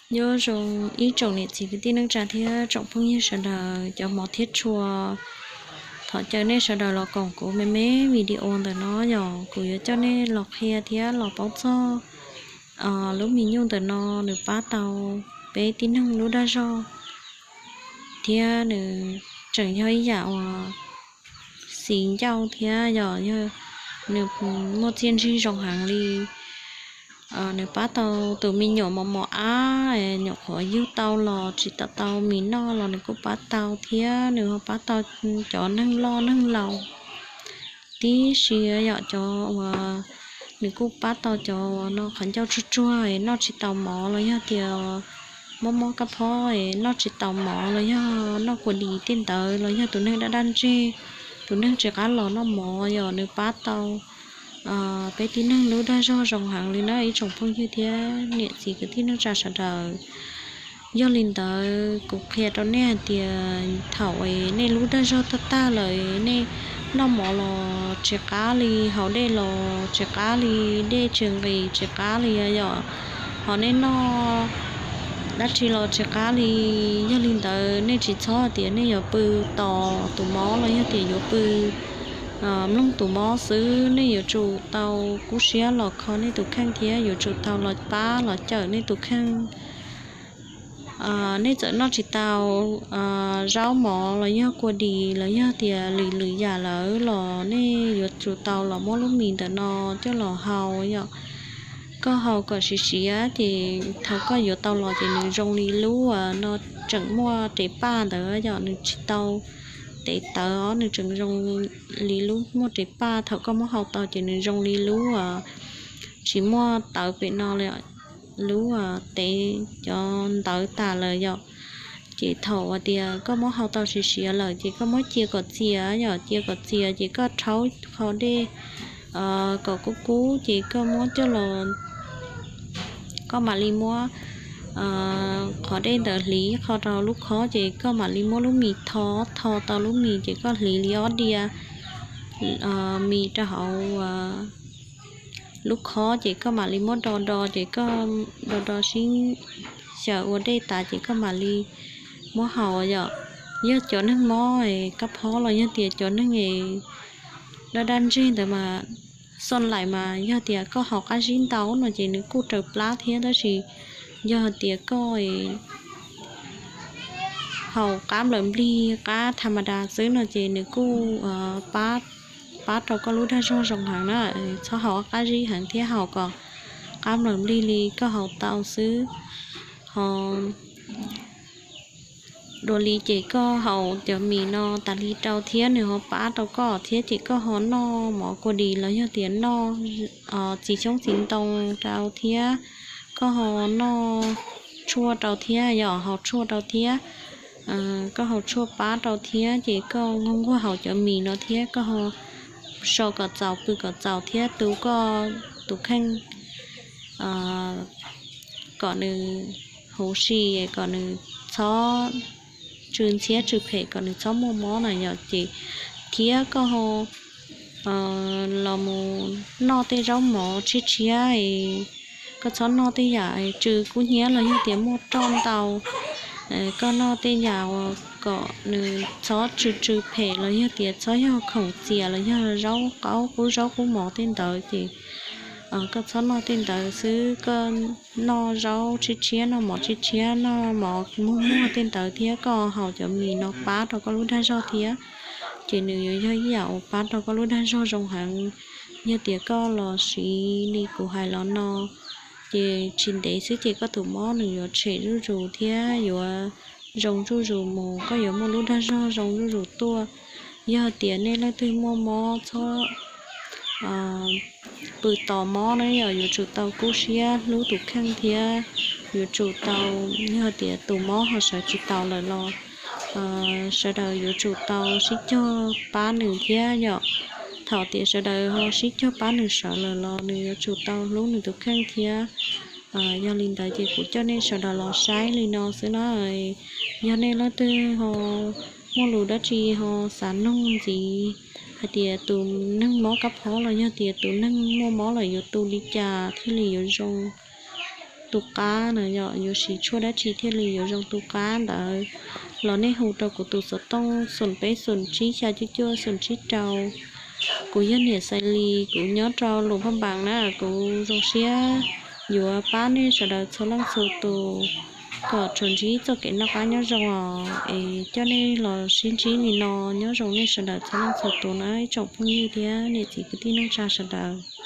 Nyob zoo ib tsoom niam txiv kwv tij neej tsa thiab tsoom phooj ywg sawv daws cov hmov thiab tshua. Thov caw nej sawv daws los koom kuv me me video ntawm no, yog kuv yuav coj nej los qhia thiab los paub txog lub me nyuj ntawm no nws pab tau peb tib neeg lub dag zog, thiab nws tseem yog ib yam uas xis ncauj thiab yog nws muaj txiaj ntsig zoo heev li. Nws pab tau tus me nyuam mos mos ab, nyuam qhuav yug tau los tsis tau tau mis noj los nws kuj pab tau, thiab nws ho pab tau cov neeg loj neeg laus tib si, yog cov uas nws kuj pab tau cov no qhov ncauj tsuag tsuag noj tsis tau mov los yog tias mob mob kab phob noj tsis tau mov los yog noj kua dis tej ntawd los yog tus neeg daj daj ntseg, tus neeg tsis qab los noj mov, yog nws pab tau peb tib neeg lub dag zog zoo heev li na ib tsoom phooj ywg thiab niam txiv kwv tij neej tsa sawv daws. Yog li ntawd kuv qhia rau nej hais tias thaum nej lub dag zog tag tag lawm, nej noj mov los tsis qab li, haus dej los tsis qab li, dej tsis nqis tsis qab li yom, ho nej noj dab tsi los tsis qab li. Yog li ntawd nej tsis txhob hais tias nej yuav pw tos tus mob los yog tias yuav pw mloog tus mob xwb. Nej yuav tsum tau kub siab los kho nej tus kheej thiab yuav tsum tau los pab los cawm nej tus kheej. Nej txawm noj tsis tau zaub mov los yog kua dis los yog tias lwm lwm yam lawm los nej yuav tsum tau los muab lub mis ntawm no coj los haus yom. Koj haus kom siav siav ces thaum koj yuav tau los ces nws zoo li lub no tseem muaj res paj ntawd yom, nws tsis tau tev tawv os, nws tseem zoo li lub muaj res paj. Thaum koj muab haus tau ces nws zoo li lub tsis muaj tawv pem no li, lub tev cov ntawv tas lawm yom. Ces thaum hais tias koj muab haus tau siav siav lawm ces koj muab cia kom txias yom, cia kom txias ces koj rhaub qho dej kom kub kub ces koj muab coj los, koj mam li muab qhov dej ntawd hliv qho rau lub khob ces koj mam li muab lub mis tho, tho tau lub mis ces koj hliv li ob diav mis rau hauv lub khob ces koj mam li muab do do ces koj do do sib xyaw ua dej tas ces koj mam li muab haus yom. Yog cov neeg mob kab phob los yog tias cov neeg daj daj ntseg ntawd mas, xo lais mas yog tias koj haus qab zib ntau no ces nws kuj raws plab thiab, tab sis yog tias koj haus qab nplawm nplig qab tha ma das xwb no ces nws kuj pab rau koj lub dag zog zoo heev na. Txhob haus qab zib heev thiab haus kom qab nplawm nplig li koj haus tau xwb. Ho dua li ces koj haus cov mis no tas li rau thiab nws ho pab rau koj thiab ces koj ho noj mov kua dis los yog tias noj txiv xyoob txiv ntoo rau thiab koj ho noj tshuaj rau thiab yom, haus tshuaj rau thiab, koj haus tshuaj pab rau thiab ces koj nquag nquag haus cov mis no thiab koj ho so kom txaus pw kom txaus thiab tu koj tus kheej kom nws huv si, kom nws txhob tsw ntxhiab tsw phem, kom nws txhob muaj mob na yom. Ces thiab koj ho los mus noj tej zaub mov tshiab tshiab, koj txhob noj tej yam tsw kub hnyiab los yog tias muaj roj ntau. Koj noj tej yam kom nws txhob tsw tsw phem los yog tias txhob yog khoom txias los yog zaub qaub qub zaub qub mov tej ntawd ces koj txhob noj tej ntawd xwb. Koj noj zaub tshiab tshiab noj mov tshiab tshiab noj mov muag muag tej ntawd thiab koj haus cov mis no pab rau koj lub dag zog thiab ces nws yuav yog ib yam uas pab rau koj lub dag zog zoo heev. Yog tias koj los siv li kuv hais los no ces tsis ntev xwb ces koj tus mob nws yuav tshem zuj zus thiab yuav zoo zuj zus mus, koj yuav muaj lub dag zog zoo zuj zus tuaj. Yog tias nej leej twg muaj mob txhob pw tos mob na yom, yuav tsum tau kub siab hlub tus kheej thiab yuav tsum tau, yog tias tus mob ho sawv tsis taus lawm los sawv daws yuav tsum tau sib cog pab nws thiab yom. Thaum tias sawv daws ho sib cog pab nws sawv lawm los nws yuav tsum tau hlub nws tus kheej thiab. Yog li ntawd ces kuv coj nej sawv daws los saib li no xwb na. Yog nej leej twg ho muaj lus dab tsi ho xav nug ntxiv hais tias tus neeg mob kab phob los yog tias tus neeg muaj mob lawm yuav tu li cas thiaj li yuav zoo, tu qab na, yog yuav siv tshuaj dab tsi thiaj li yuav zoo tu qab ntawd los nej hu rau kuv tus xov tooj xoom peb xoom tsib xya cuaj cuaj xoom tsib rau. Kuv yog niam Xais Lis, kuv nyob rau Luam Phaj Npaas na, kuv zoo siab yuav pab nej sawv daws txhua leej txhua tus kom tsuas ntsib txoj kev noj qab nyob zoo os, es coj nej los sib ntsib li no. Nyob zoo nej sawv daws txhua leej txhua tus na ib tsoom phooj ywg thiab niam txiv kwv tij neej tsa sawv daws.